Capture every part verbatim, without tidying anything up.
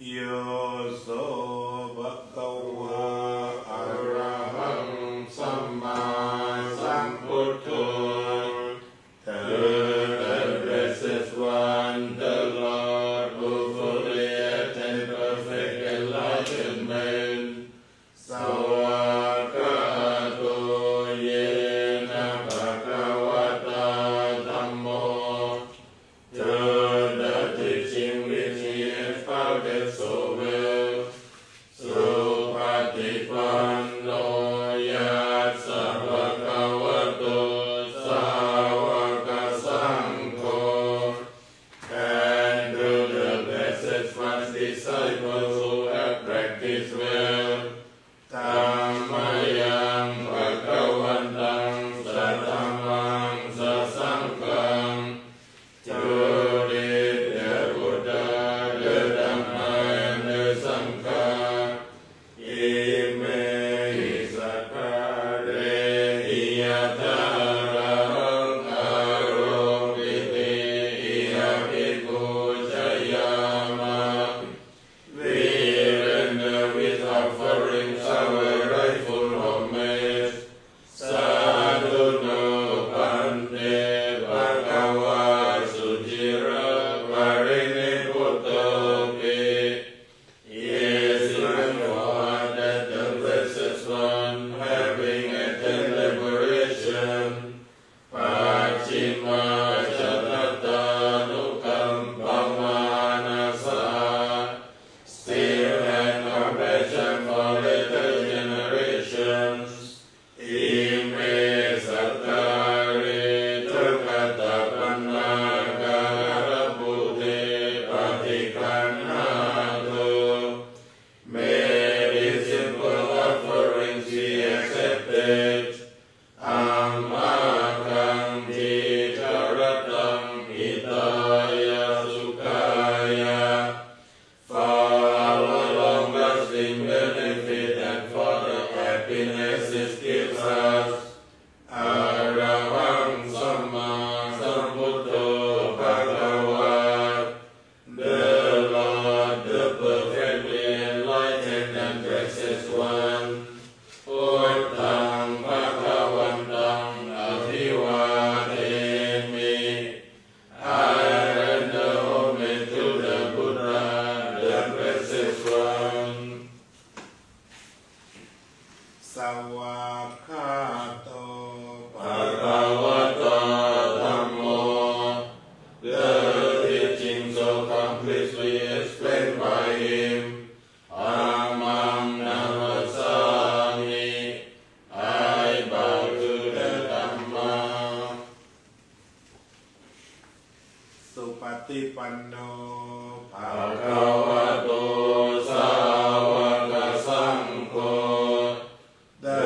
Yo so bhagavā arahaṃ sammāsambuddho, to the blessed one, the Lord who fully attained perfect enlightenment, svākkhāto yena bhagavatā dhammo, to the teaching which he expounded so well, supaṭipanno yassa bhagavato sāvakasaṅgho, and to the blessed one's disciples who have practiced well, tammayaṃ bhagavantaṃ sadhammaṃ sasaṅghaṃ, to read the Buddha, the Dhamma, and the Saṅgha, imehi sakkārehi yathārahaṃ āropiti abhipūjayāma. We render with offerings our rightful homage. Sādhu no bhante bhagavā suciraparinibbutopi. It is therefore that the blessed one, having attained liberation, pacchimājanatānukampamānasā, still had compassion for later generations. Ime sakkāre ca katapaṇṇākārabhūte paṭiggaṇhātu. May these simple offerings be accepted. Amhākaṃ dīgharattaṃ hitāya sukhāya, for our long-lasting benefit and for the happiness it gives us. Arahaṃ sammāsambuddho bhagavā, the Lord, the perfectly enlightened and blessed one. Buddhaṃ bhagavantaṃ abhivādemi. I render homage to the Buddha, the blessed one. Svākkhāto bhagavatā dhammo, the teaching so completely explained by him, amaṃ namassāmi, I bow to the Dhamma. Supaṭipanno bhagavato sāvakasaṅgho, the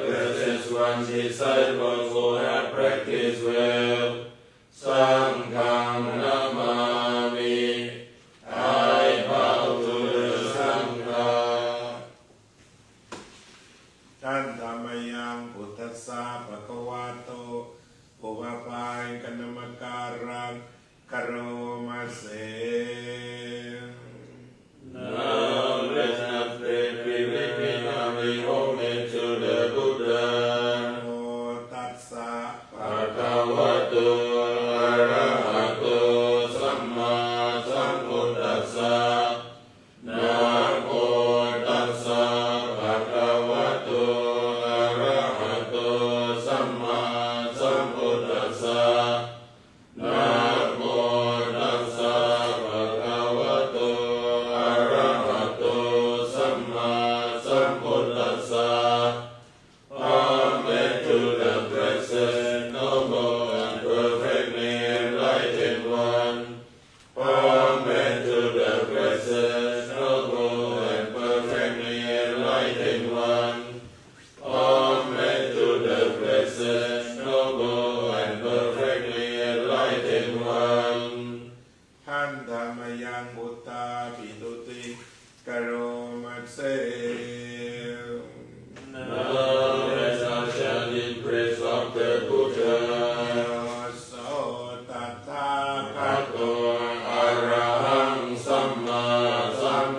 blessed one's disciples who have practiced well, saṅghaṃ namāmi, I bow to the Saṅgha. Handa mayaṃ buddhassa bhagavato pubbabhayuṃ namakāraṃ karoma se. Now let us pay pilgrimage homage to the Buddha. Namo tassa bhagavato arahato sammāsambuddhassa. Namo tassa bhagavato arahato sammāsambuddhassa. Namo tassa bhagavato arahato sammāsambuddhassa. Homage to the blessed, noble, and perfectly enlightened one. Homage to the blessed, noble, and perfectly enlightened one. Homage to the blessed, noble, and perfectly enlightened one. Handa mayaṃ buddhābhistutiṃ karoma se. Now let us chant in praise of the Buddha. Yo so tathāgato arahaṃ sammāsam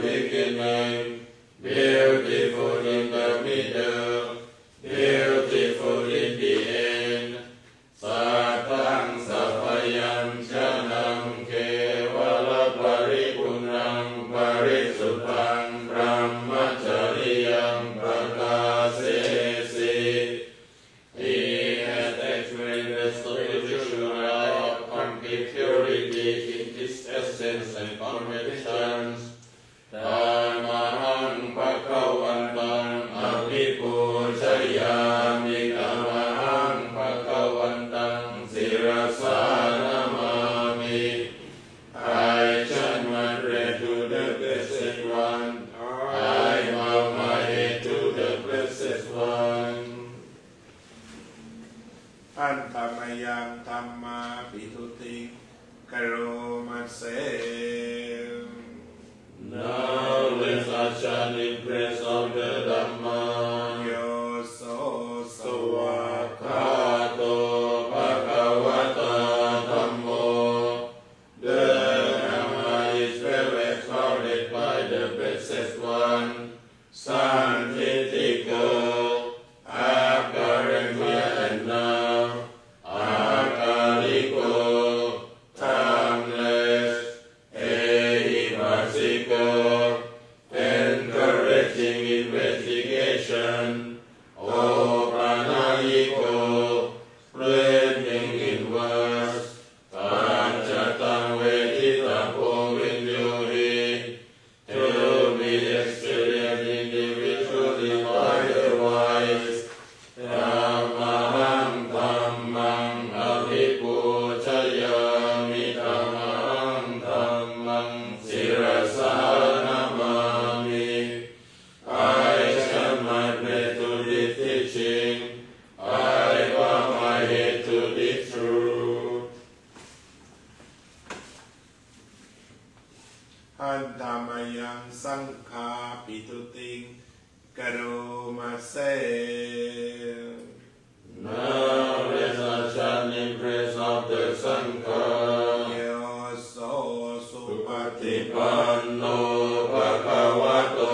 beginning, beautiful in the middle, beautiful in the end. Satthaṃ sabyañjanaṃ kevalaparipuṇṇaṃ parisuddhaṃ brahmacariyaṃ padassesi. He has explained the spiritual life of complete purity in its essence and conventions. Tamahaṃ bhagavantaṃ abhipūjayāmi, tamahaṃ bhagavantaṃ sirasā namāmi. I chant mantra to the Blessed One. I bow my head to the Blessed One. Handa mayaṃ dhammābhidhuttiṃ karoma se. Now let's chant in praise of the Dhamma. Yo so svākkhāto bhagavatā dhammo. The Dhamma is well expounded by the Blessed One. Sandiṭṭhiko akāliko, akāliko, timeless, ehipassiko, encouraging investigation, opanayiko, spreading inwards, paccattaṃ veditabbo viññūhi, to be experienced individually or otherwise. Tamahaṃ dhammaṃ abhipūjayāmi, tamahaṃ dhammaṃ sirasā namāmi. I chant my prayer to the teaching. I bow my head to the truth. Handa mayaṃ saṅghābhidhuttiṃ karoma se. Now let's chant in praise of the Sangha. Yo so supaṭipanno bhagavato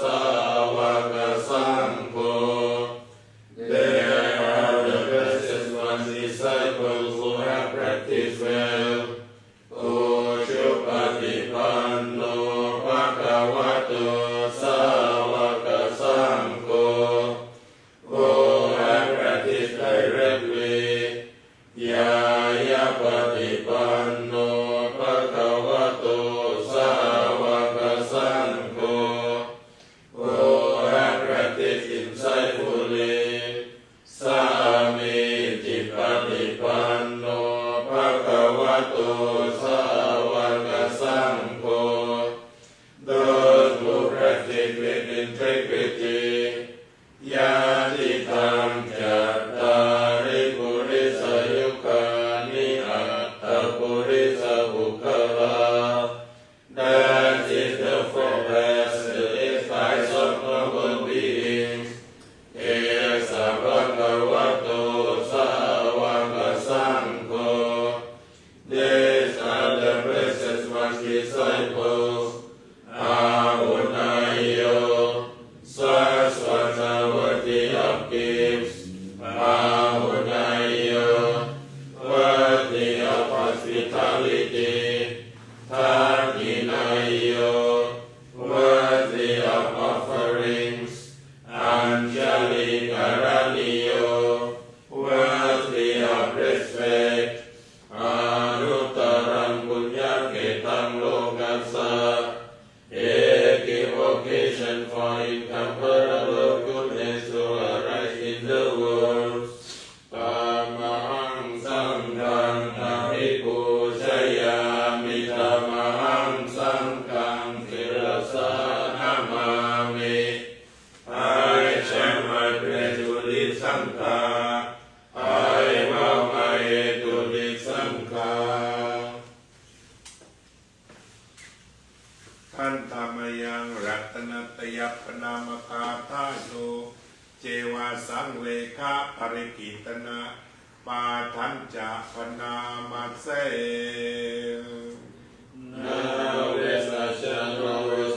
sāvakasaṅgho. They are the Blessed One's disciples who have practiced well. Ujupaṭipanno bhagavato sāvakasaṅgho, who have practiced directly. Ñāyapaṭipanno bhagavato sāvakasaṅgho, who have practiced insightfully. Sāmīcipaṭipanno bhagavato sāvakasaṅgho, those who practice with integrity. Yadidaṃ cattāri purisayugāni aṭṭha purisapuggalā. That is the four blessed types of noble beings. Esa bhagavato sāvakasaṅgho. These are the Blessed One's disciples. Āhuneyyo, such ones are worthy of gifts. Āhuneyyo, worthy of hospitality. Dakkhiṇeyyo, worthy of offerings. Añjalikaraṇīyo, worthy of respect. Anuttaraṃ puññakkhettaṃ lokassa. Equivocation for incomparable goodness to arise in the world. Tamahaṃ saṅghaṃ abhipūjayāmi, tamahaṃ saṅghaṃ sirasā namāmi. I chant my prayer to the Sangha. I bow my head to the Sangha. Handa mayaṃ ratanattayapranāmagāthāyo, ceva saṃvegaparikittana pāṭhañca bhaṇāma se. Now let's chant our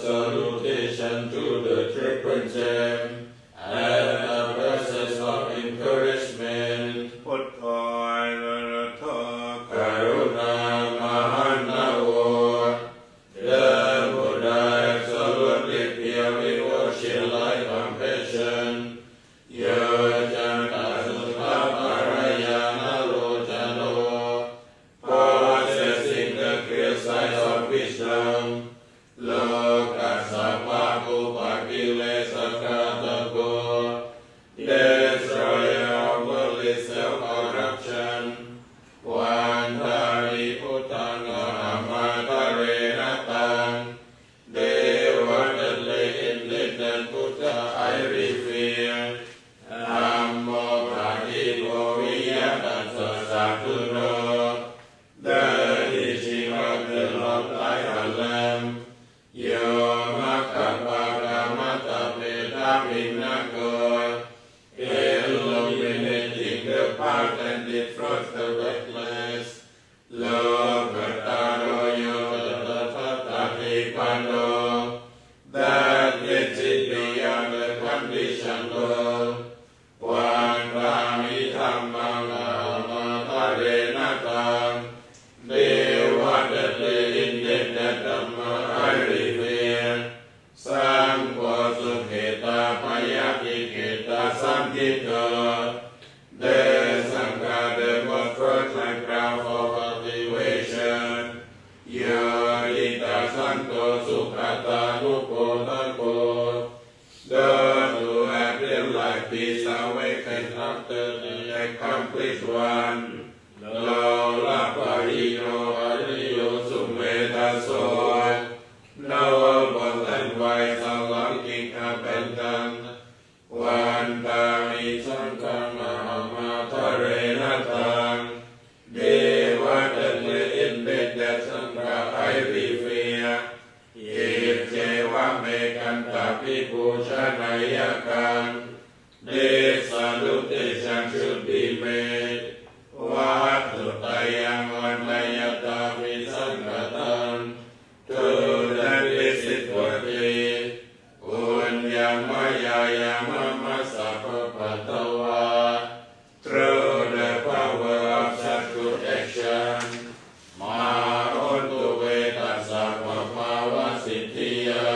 Buddha I reveal. Dhammo paṭibo viya tassa satthuno. That teaching of the Lord like a lamp. Yo maggapākamatappetavinnako. Illuminating the path and it flows the reckless. Lokuttaro yo tathāgatā nibbāno. That which is beyond the conditioned world. Vandāmi dhammaṃ ahamādarena taṃ. Devatāte indeed that Dhamma I revere. Saṅgho sukhetamayāti khetasañhito. Te saṅghā the most fertile ground for cultivation. Yo cittasanto sugatānubodhako. Those who have realized peace awaken after the accomplished one. Lolapahīno ariyo sumedhaso. Noble and wise are lacking abandon. Vandāmi saṅghaṃ ahamādarena taṃ. Devatāte indeed that Saṅghaṃ I revere. Iccevamekantabhipūjaneyyaṃ. This salutation should be made. Vatthuttayaṃ vanayatābhisaṅkhataṃ. To that which is worthy. Puññaṃ mayā yaṃ mama sabbapaddavā. Through the power of such good action. Mā hontu ve tassa pabhāvasiddhiyā.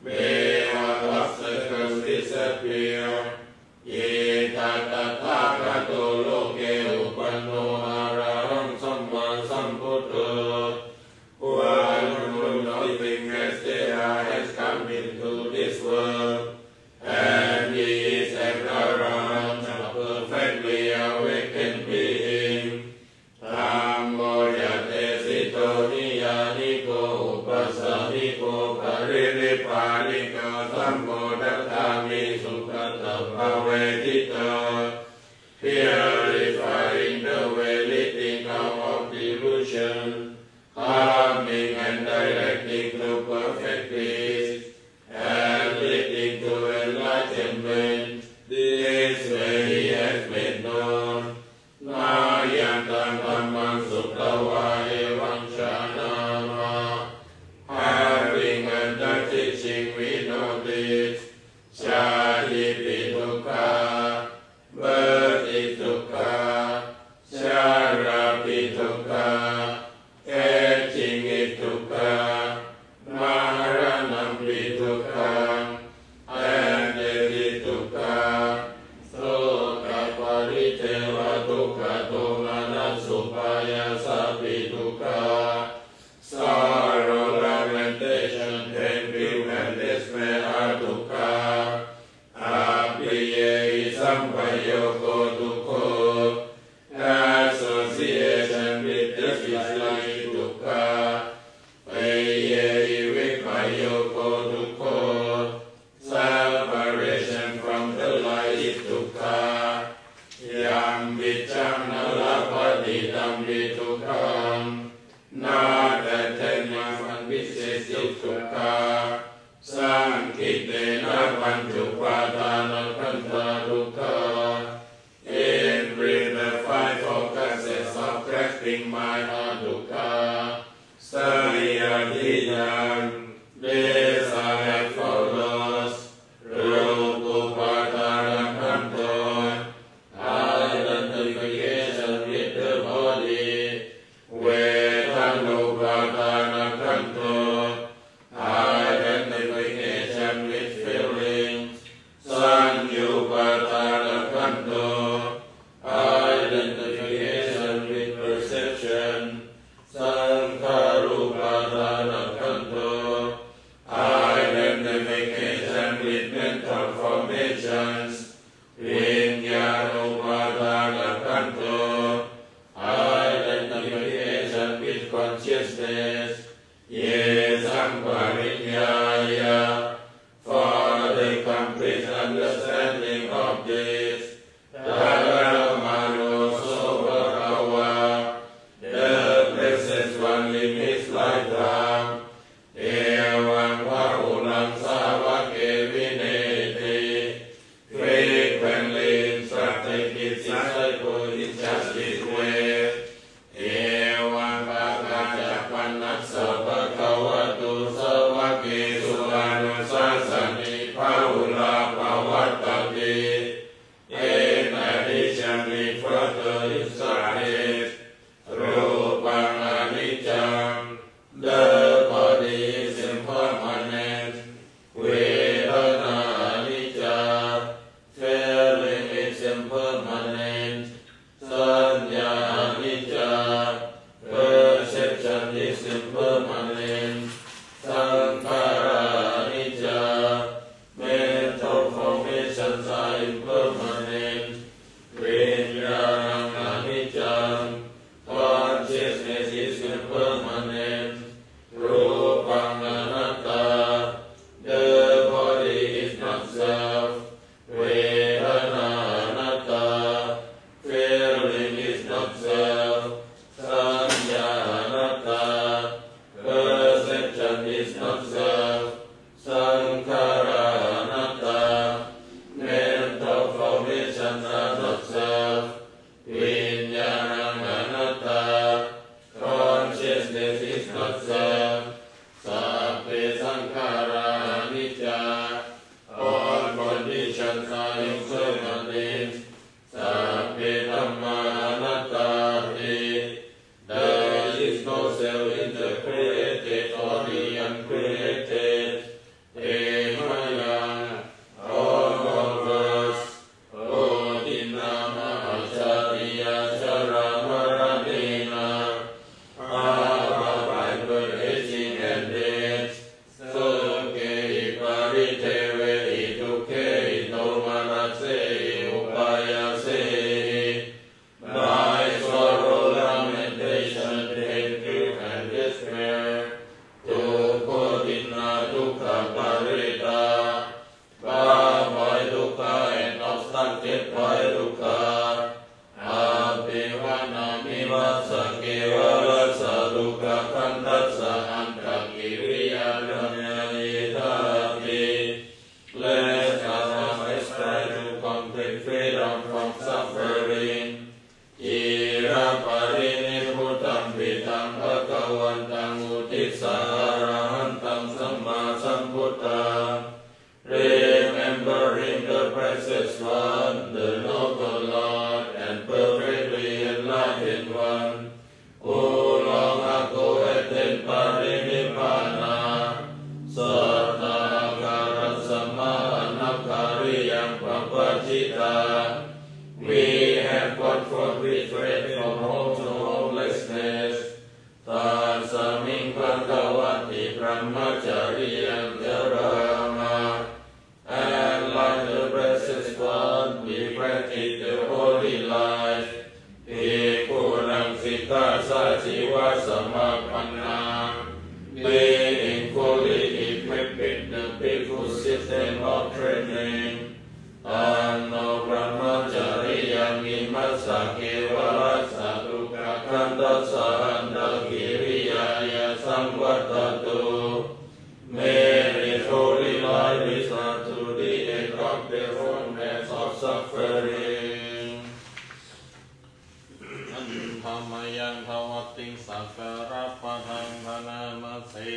May our obstacles disappear. Idha tathāgato loke uppāno arahaṃ sammāsambuddho. One who knows things as they are has come into this world. And he is an arahaṃ, perfectly awakened being. Dhammo ca desito niyyāniko upāsamiko parinibbāniko. Dhammo dadāmi sugatassa pāṇino. Purifying the way, leading out of delusion, calming and directing to perfect peace, and leading to enlightenment. This way he has made known. Nayantaṃ dhammaṃ sutvā evaṃ jānāma. Having heard the teaching, we know this. Jātipi dukkhā, birth is dukkha, jarāpi dukkhā, aging is dukkha, maraṇampi dukkhaṃ, and death is dukkha, sokaparidevadukkhadomanassupāyāsāpi dukkhā, sorrow, lamentation, pain, grief, and despair are dukkha. Appiyehi sampayogo dukkho, association with the desire is dukkha. Piyehi vippayogo dukkho, separation from the like is dukkha. Yampicchaṃ na labhati tampi dukkhaṃ, not attaining one which is dukkha. Saṅ Remembering the precious one, the noble Lord and perfectly enlightened one, who long ago attained parinibbāna, satta ākāraṃ sammā anakkhariyam pabbajitā, we have gone forth with faith from home to homelessness. Tasmiṃ bhagavati brahmacariyaṃ carāma. And like the precious one, we practice the holy life. Bhikkhūnaṃ sikkhāsājīvasamāpannā, being fully equipped with the bhikkhu system of training. Taṃ no brahmacariyaṃ imassa kevalassa dukkhakkhandhassa antakiriyāya saṃvattatu. May this holy life lead us to the end of the road of suffering. Handa mayaṃ dvattiṃ sakkāraṃ bhaṇāma se.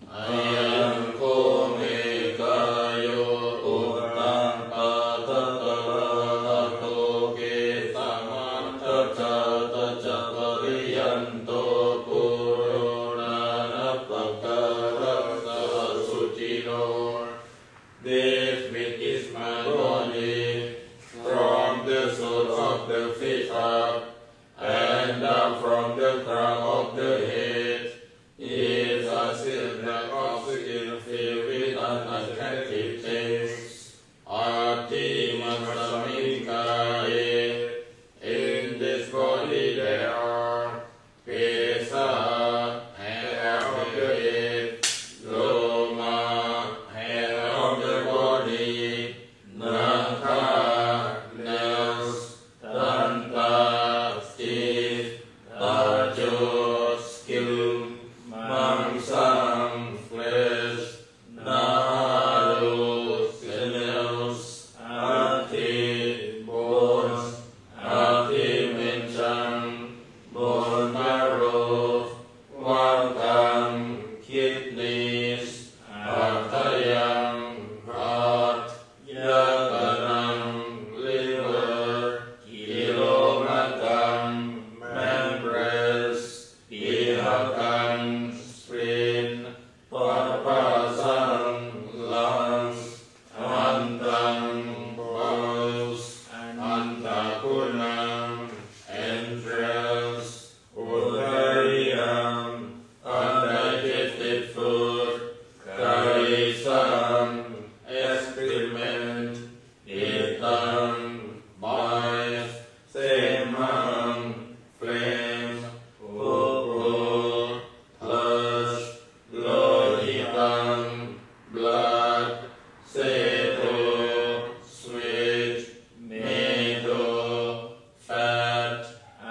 Ayaṃ kho me kāyo uttappaṭhatarāhato kesamattacātacapariyanto pūro nānappakārassa asucino. This is my body, from the sole of the feet up, and down from the crown of the head, is a silk bag of skin filled with unattractive things. Atthi imasmiṃ kāye, in this body there are kesā, hair of the head, lomā, hair of the body, nakhā, nails, dantā, teeth, taco, skin, maṃsaṃ, flesh, nahārū, sinews, atthi, bones, atthi meññaṃ, bone marrow, vātaṃ, kidneys, hadayaṃ, heart, yakanaṃ, liver, kilomakaṃ, pancreas, pihakaṃ, spleen, papāsaṃ, lungs, antaṃ, bowels, antaguṇaṃ, entrails, udariyaṃ, undigested food, kalesaṃ, excrement, pittaṃ, bile, semaṃ, phlegm, pubbu, pus, lohitaṃ, blood, sedo, sweat, medo, fat,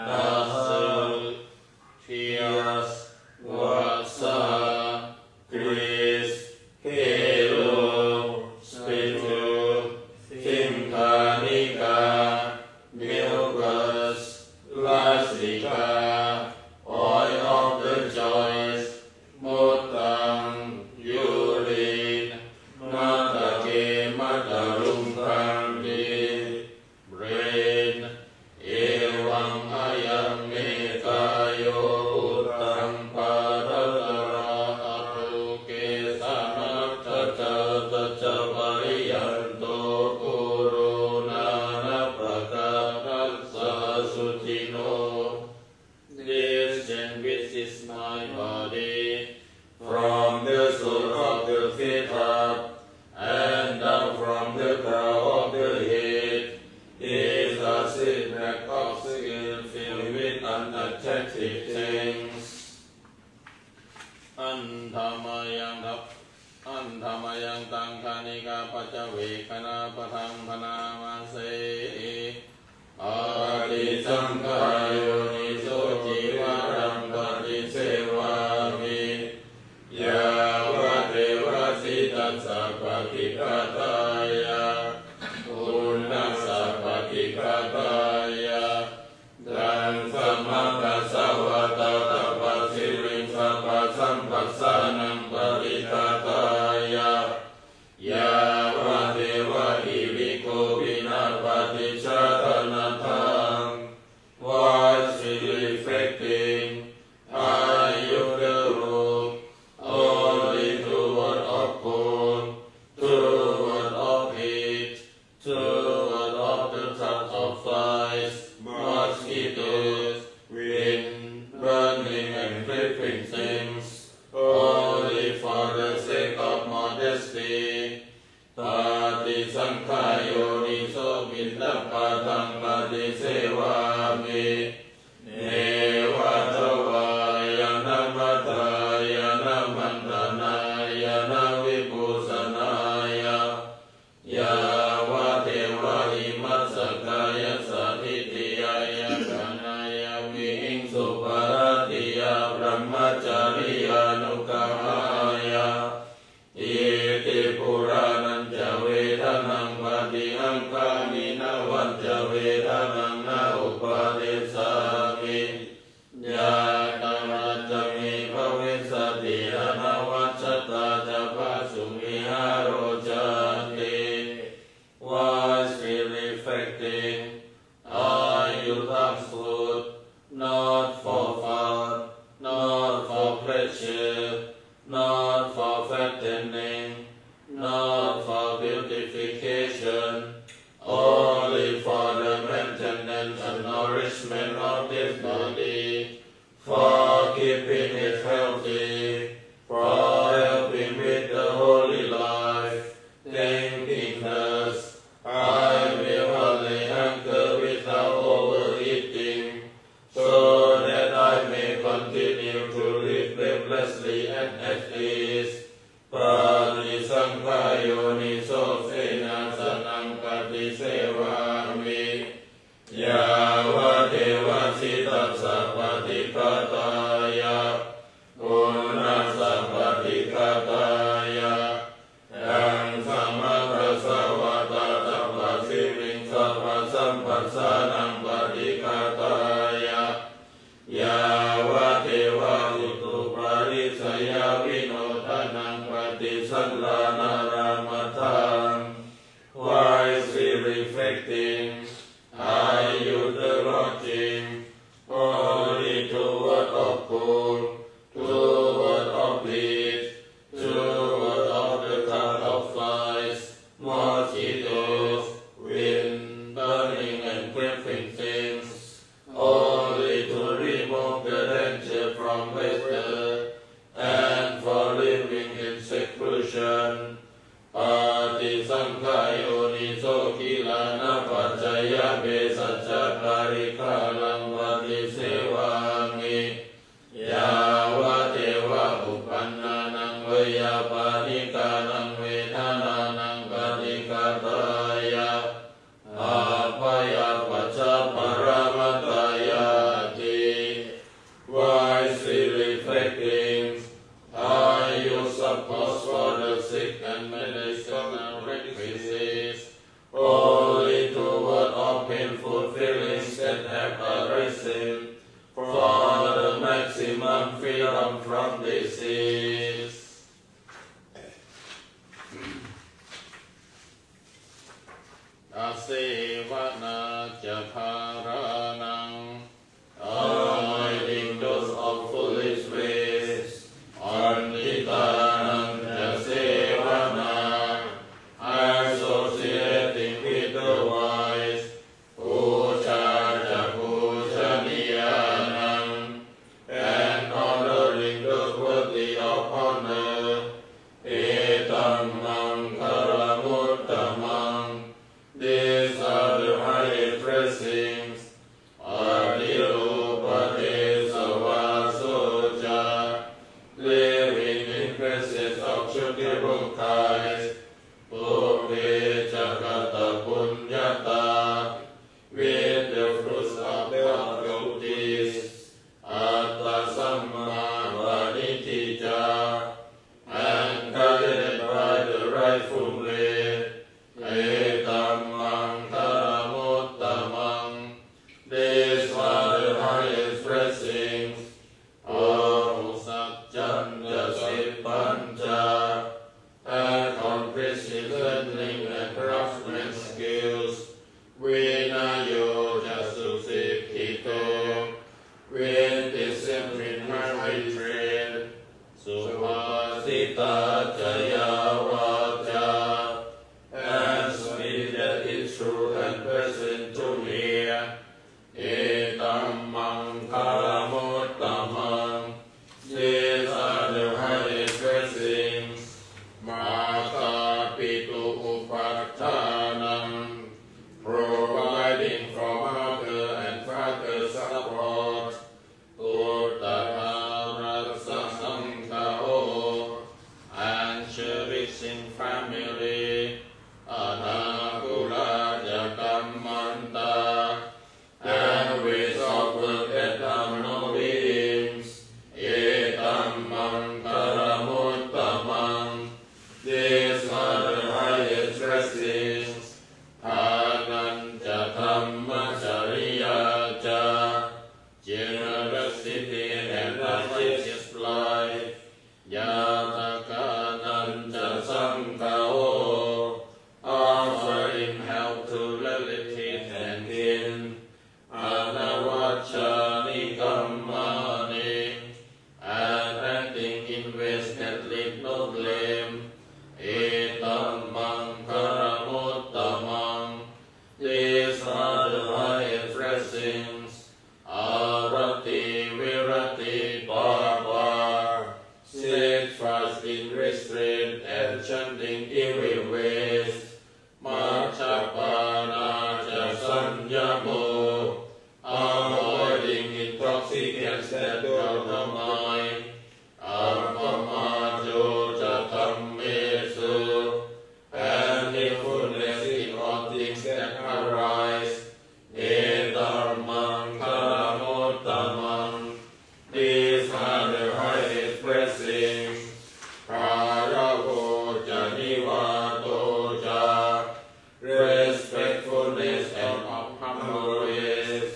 pus, tears, vata, grease, halo, spittle, siṅghāṇikā, mucus, lasikā, oil of the joints, muttaṃ, urine, matthake matthaluṅgaṃ ti. Brain. Evaṃ ayaṃ me kāyo uttappaṭhatarāhato kesamattacātacapariyanto pūro nānappakārassa asucino. This, then, which is my body, from the sole of the feet up, and down from the crown of the head, is a silk bag of skin filled with unattractive things. Handa mayaṃ dvat- handa mayaṃ taṅkhaṇikapaccavekkhaṇapāṭhaṃ bhaṇāma se. Paṭisaṅkhāyoniso cīvaraṃ paṭisevāmi, yāvadeva sītassa paṭighātāya, uṇhassa paṭighātāya, dassamakasavātātapasiriṃsapasamphassānaṃ paṭighā- Daya. Yāvadeva hirikopinapaṭicchādanatthaṃ, voice reflecting, ayuttaro, only two word of cold, two word of heat, two word of the touch of flies, mosquitoes, wind, burning and creeping things, only for the sake of modesty. Paṭisaṅkhā yoniso piṇḍapātaṃ paṭisevāmi, neva davāya na madāya na maṇḍanāya na vibhūsanāya, yāvadeva imassa kāyassa ṭhitiyā yakkhaṇāya vihiṃsuparatiyā brahmacariyānuggahāya. Iti purāṇañca vedanaṃ paṭihaṅkhāmi navañca vedanaṃ na uppādessāmi, yātrā ca me bhavissati anavajjatā ca phāsuvihāro cāti. Voice reflecting, ayuddhaṃ sut, not for fun, not for pleasure, not for fattening, not for beautification, only for the maintenance and nourishment of this body, for keeping it healthy, for helping with the holy life. Thinking thus, I will humbly hunger without overeating, so that I may continue to live blamelessly and at ease. Paṭisaṅkhā yoniso senāsanaṃ paṭisevāmi, yāvadeva sītassa paṭighātāya, uṇhassa paṭighātāya, yaṃ samaggassa vātapāsiviṃ sabbasampassānaṃ paṭighātāya, yāvadeva utuparissayavinodanaṃ paṭisallānārāmatthaṃ. Voice reflecting, ayuttaro, only two word of cold, two word of heat, two word of the touch of flies, mosquitoes, wind, burning and creeping things, only to remove the danger from weather and for living in seclusion. Paṭisaṅkhā yoniso gilānapaccayabhesajjaparikkhāraṃ paṭisevāmi, yāvadeva uppannānaṃ veyyābādhikānaṃ vedanānaṃ paṭighātāya, abyāpajjhaparamatāyāti. Voice reflecting, ayush support for the sick and medicinal requisites, only to ward off painful feelings that have arisen, for the maximum freedom from disease. Asevanā ca bālānaṃ, avoiding thoughts of foolish ways, paṇḍitānañca sevanā, associating with the wise, pūjā ca pūjanīyānaṃ, and honoring those worthy of honor, etam maṅgalam uttamaṃ. These are the highest blessings. Paṭirūpadesavāso ca, living in presence of suitable guides, pubbe ca katapuññatā, with the fruits of past good deeds, attasammāpaṇidhi ca, and guided by the rightful way, etam maṅgalam uttamaṃ. These are the highest blessings. Bahusaccañca sippañca, Saccayā vācā, and speech that is true and pleasant to hear. Etam maṅgalam uttamaṃ. These are the highest blessings. Mātāpitu upaṭṭhānaṃ, providing for mother and father support. Puttāhārassa saṅgaho, and cherishing family. Anākulā ca kammantā, and ways of work that are noble aims. Etam maṅgalam uttamaṃ. These are the highest blessings. Dānañca dhammacariyā ca, generosity and righteous life. Ñātakānañca saṅgaho, offering help to relatives and kin. Anavajjāni kammāni, and acting in ways that leave no blame. Etam maṅgalam uttamaṃ. These are the highest blessings. Āratī viratī pāpā, steadfast in restraint and shunning evil ways. Majjapānā ca saññamo, avoiding intoxicants that dwell the mind. Appamādo ca dhammesu, and heedfulness in all things that arise. Etam maṅgalam uttamaṃ. These are the highest blessings. Gāravo ca nivāto ca, respectfulness and humble ways.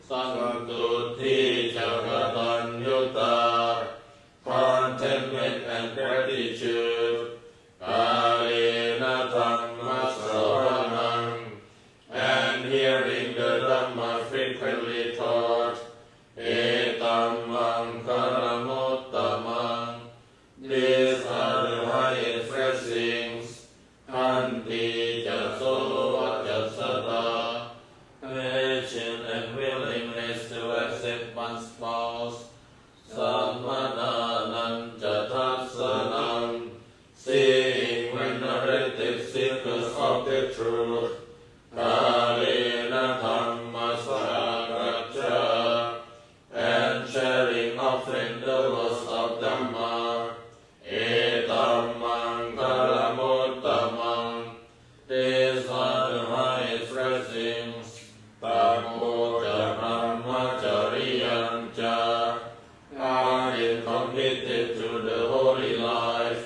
Santuṭṭhī ca kataññutā, contentment and gratitude. Kālena dhammassavanaṃ, and hearing the Dhamma frequently taught. Etam maṅgalam uttamaṃ. These are the highest blessings. Khantī ca sovacassatā, patience and willingness to accept one's faults. Samaṇānañca dassanaṃ, seeing venerated seekers of the truth. Kālena dhammasākacchā, and sharing often the words of Dhamma. Etam maṅgalam uttamaṃ. These are the highest blessings. Tapo ca brahmacariyañca, are committed to the holy life.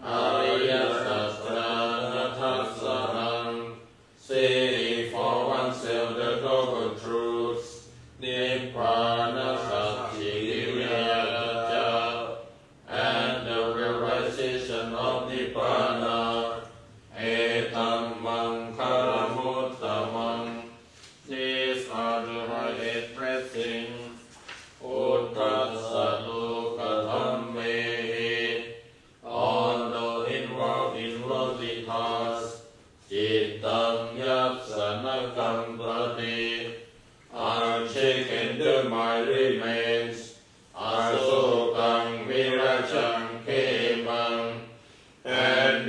Ariyasaccāna dassanaṃ, seeing for oneself the noble truths. Nibbānasacchikiriyā ca, and the realization of Nibbāna. Etam maṅgalam uttamaṃ. These are the highest blessings. Uddhassa lokadhammehi, although involved in worldly tasks, cittaṃ yassa na kampati, unshaken the mind remains. Asokaṃ virajaṃ khemaṃ, and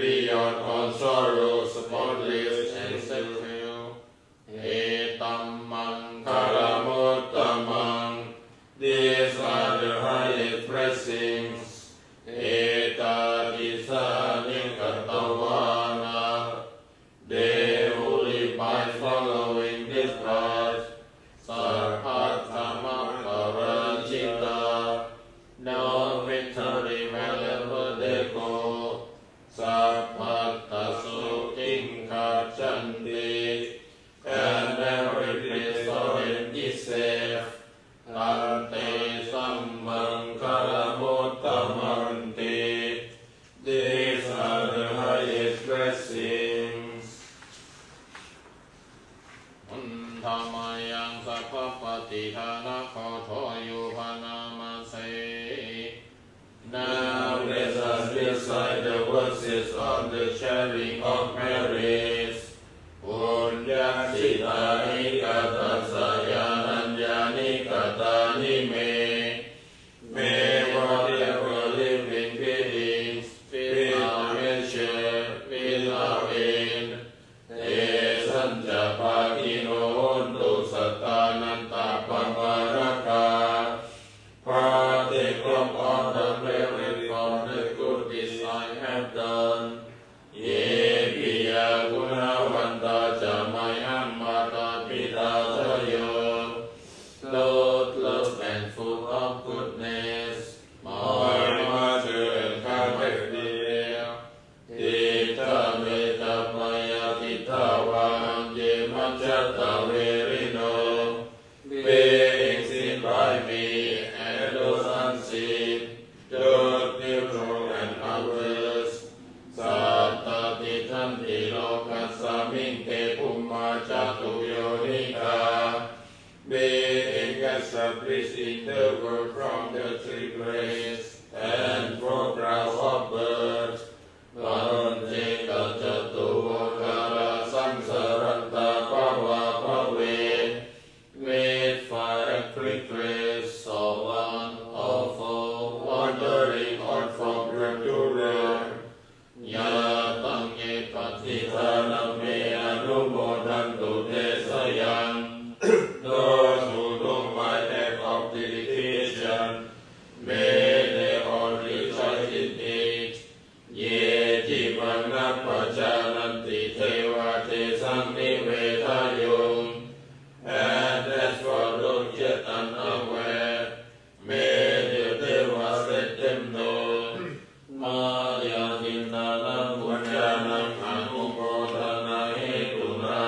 The verses on the sharing of merits. Puññakkhettaṃ ekatassa yānaññāni katāni me. May whatever living beings, without measure, without end, tesañca bhāgino hontu sattānantāppamāṇakā. But they drop all the merit from the good deeds I have done. Ye piyā guṇavantā ca mayhaṃ mātāpitādayo. Lord, love and full of goodness, my mother and father, diṭṭhaṃ me ca mayā diṭṭhavā aññe majjhattaverino. Being seen by me and those unseen, both neutral and others, sattā tiṭṭhanti lokasmiṃ te bhummā catuyonikā. Being established in the world from the three planes and four crowds of birds, pañcekacatuvokārā saṃsarantā bhavābhave. With five quick ways, so one, all four, wandering on from world to world. Yā taṃ ye pattidānaṃ me anumodantu te sayaṃ. Those who know my act of dedication, may they all rejoice in it. Ye cīvaṃ na pajānanti, devā tesaṃ nivedayuṃ. And as for those yet unaware, may the devas let them know. Mayā dinānaṃ puññānaṃ anumodanahetunā,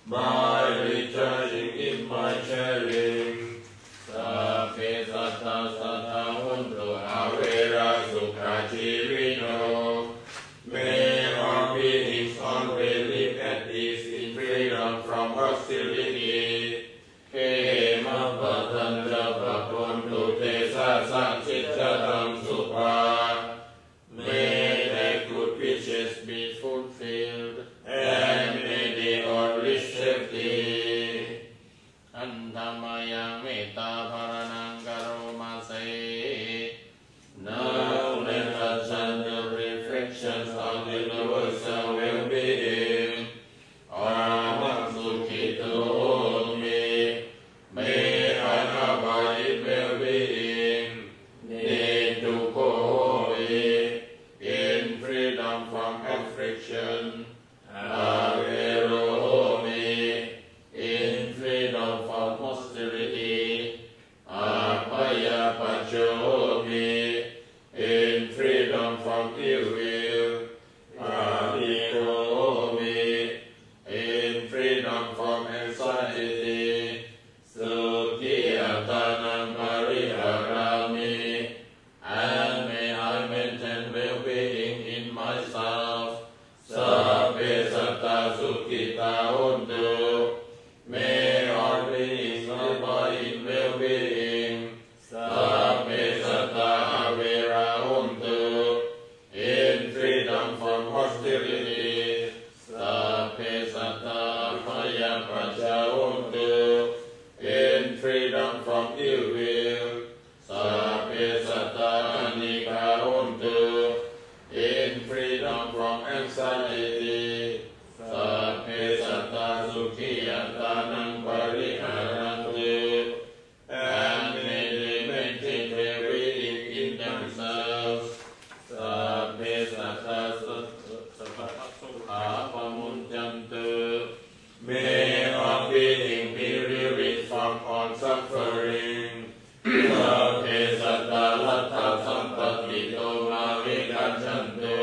by rejoicing in my sharing, sabbe sattā sadā hontu averā sukhajīvino. May all beings always live at ease in freedom from hostility. Khemappadañca pakkhontu, desā sañcicca taṃ subhā. May their good wishes be fulfilled, and may they all reach safety. Handa mayaṃ mettāpharaṇaṃ karoma se. Now let us chant the reflections of universal well-being. Ahaṃ sukhito homi. May I abide in well-being. Niddukko homi. In freedom from affliction. Avero homi. In freedom from hostility. Abyāpajjho homi. In freedom from ill will. Anīgho homi. In freedom from anxiety. Sukhī attānaṃ pariharāmi. And may I maintain well-being in myself. Sabbe sattā sukhitā hontu. May all beings abide in well-being. Sabbe sattā averā hontu. In freedom from hostility. Sabbe sattā abyāpajjhā hontu. In freedom from ill will. Sabbe sattā anīghā hontu. In freedom from anxiety. Sabbe sattā sukhī attānaṃ pariharantu. And may they maintain well-being in themselves. Sabbe sattā sat-, sabbasukhaṃ pamuñcantu. May all beings be released from all suffering. Sabbe sattā laddhasampattito mā vigacchantu.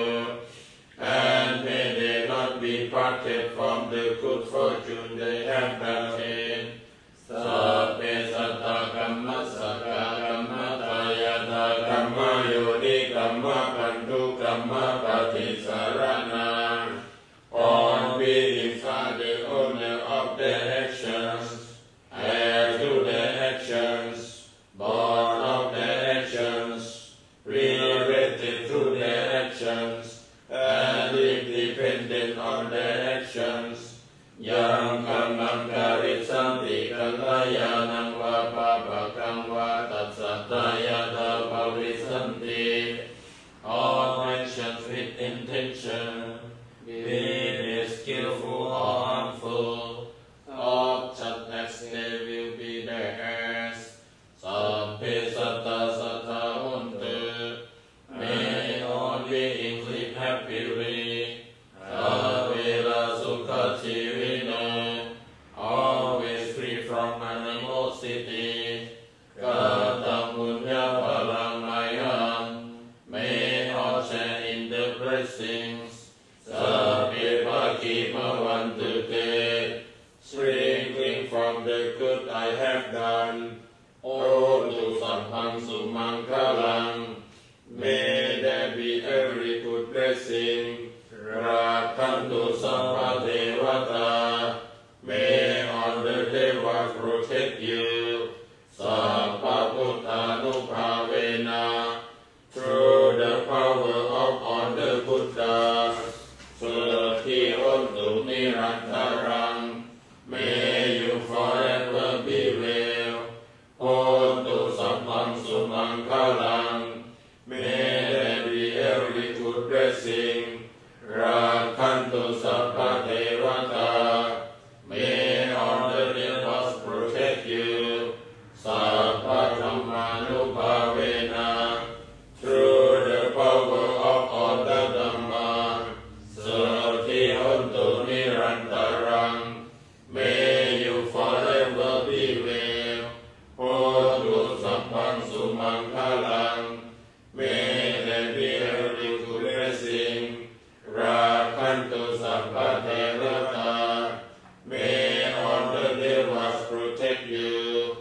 And may they not be parted from the good fortune they have attained. Sabbe sattā kammassakā kammadāyādā kammayonī kammabandhū kammapaṭisaraṇā. All beings are the owner of their actions, heir to their actions, born of their actions, related to their actions. and live dependent on their actions. Yaṃ kammaṃ karissanti, kalyāṇaṃ vā pāpakaṃ vā, tassa dāyādā bhavissanti. All actions with intention, be they skillful or harmful, of just as they will be their heirs. Sabbe sattā sadā hontu, may all beings live happily. Averā sukhajīvino, always free from animosity. Kataṃ puññaphalaṃ mayhaṃ, may all share in the blessings. Sabbe bhāgī bhavantu te, springing from the good I have done. Hotu sabbaṃ sumaṅgalaṃ, may there be every good blessing. Rakkhantu sabbadevatā, may all the devas protect you. Sabbabuddhānubhāvena, through the power of all the Buddhas, sotthī hontu nirantaraṃ, may you forever be well. Hotu sabbaṃ sumaṅgalaṃ, may there be every good blessing. Rakkhantu sabbadevatā, may all the devas protect you. Sabbadhammānubhāvena, through the power of all the Dhamma, sotthī hontu nirantaraṃ, may you forever be well. Hotu sabbaṃ sumaṅgalaṃ, may there be every good blessing. Rakkhantu sabbadevatā, may all the devas protect you.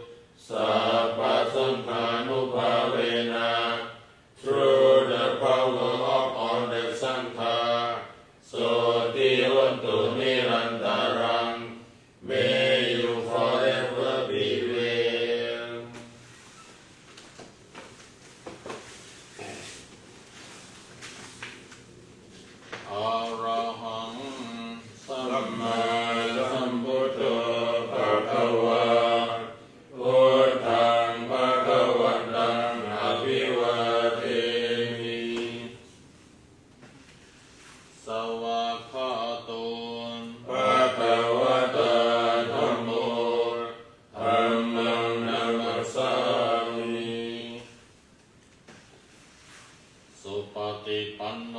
Sabbasaṅghānubhāvena, through the power of all the Saṅghā, sotthī hontu nirantaraṃ, may you forever be well. Arahaṃ sammāsambuddho bhagavā, buddhaṃ bhagavantaṃ abhivādemi. Svākkhāto bhagavatā dhammo, dhammaṃ namassāmi. Supaṭipanno